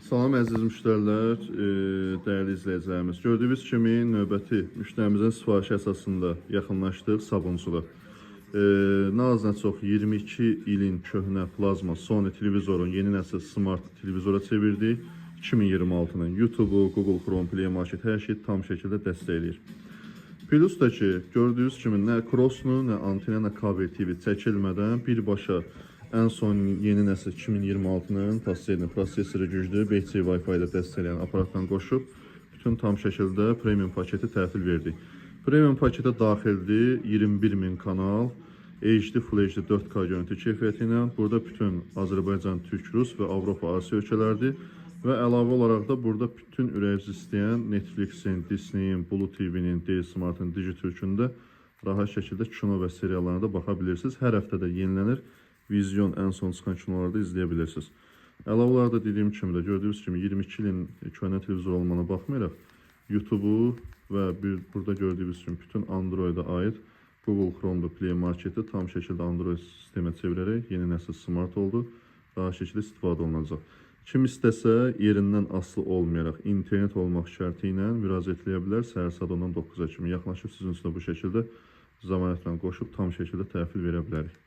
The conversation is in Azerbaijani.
Salam əziz müştərilər, dəyərli izləyicilərimiz. Gördüyünüz kimi növbəti müştərimizin sifarişi əsasında yaxınlaşdıq Sabunçuda. Nə az nə çox 22 ilin köhnə plazma Sony televizorun yeni nəsil smart televizora çevirdik. 2026-nın YouTube-u, Google Chrome, Play Market, hər şey tam şəkildə dəstəkləyir. Plus da ki, gördüyünüz kimi nə crossnu, nə antenə, nə kabel TV çəkilmədən birbaşa ən son yeni nəsil 2026-nın pastelini, prosessoru güclü, 5G Wi-Fi ilə dəstəkləyən aparatla qoşub bütün tam şəkildə premium paketi təhvil verdik. Premium paketə daxildir 21 min kanal, HD, Full HD 4K görüntü keyfiyyəti ilə. Burada bütün Azərbaycan, Türk, Rus və Avropa, Asiya ölkələrdir. Və əlavə olaraq da burada bütün ürəyiniz istəyən Netflixin, Disney-in, Blue TV-nin, D-Smart'ın, Digitürk'ün də rahat şəkildə kino və seriallarına da baxa bilirsiniz. Hər həftə də yenilənir. Vizyon ən son çıxan kinoları da izləyə bilirsiniz. Əlavə olaraq da dediyim kimi də gördüyünüz kimi 22 ilin köhnə televizor olmağına baxmayaraq YouTube-u və burada gördüyünüz kimi bütün Android-a aid Google Chrome-da Play Market-i tam şəkildə Android sistemə çevirərək yeni nəsil smart oldu. Rahat şəkildə istifadə olunacaq. Kim istəsə yerindən asılı olmayaraq internet olmaq şərti ilə müraciət edə bilər. Səhər saat 10-dan 9-a kimi yaxınlaşıb sizin üçün də bu şəkildə zəmanətlə qoşub tam şəkildə təhvil verə bilərik.